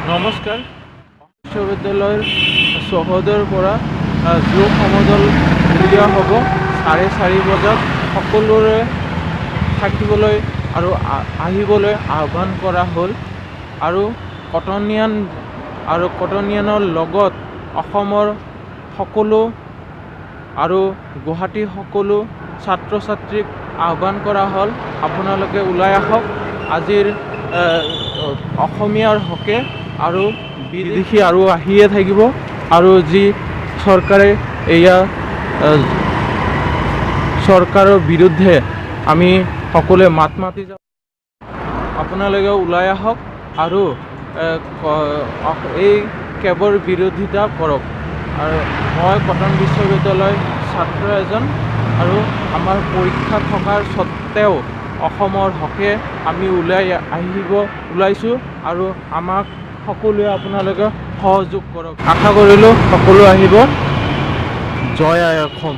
নমস্কাৰ। বিশ্ববিদ্যালয়ৰ চৌহদৰ পৰা যোগ সমদল উলিওৱা হ'ব 4:30 বজাত। সকলোৰে থাকিবলৈ আৰু আহিবলৈ আহ্বান কৰা হ'ল আৰু কটনিয়ান আৰু কটনিয়ানৰ লগত অসমৰ সকলো আৰু গুৱাহাটীৰ সকলো ছাত্ৰ ছাত্ৰীক আহ্বান কৰা হ'ল, আপোনালোকে ওলাই আহক আজিৰ অসমীয়াৰ হকে। আৰু বিদেশী আৰু আহিয়ে থাকিব আৰু যি চৰকাৰে এয়া চৰকাৰৰ বিৰুদ্ধে আমি সকলোৱে মাত মাতি যাওঁ। আপোনালোকে ওলাই আহক আৰু এই কেবৰ বিৰোধিতা কৰক। আৰু মই কটন বিশ্ববিদ্যালয়ৰ ছাত্ৰ এজন আৰু আমাৰ পৰীক্ষা থকাৰ স্বত্তেও অসমৰ হকে আমি ওলাই আহিব ওলাইছোঁ আৰু আমাক সকলোৱে আপোনালোকে সহযোগ কৰক। আশা কৰিলোঁ সকলো আহিব। জয় আই অসম।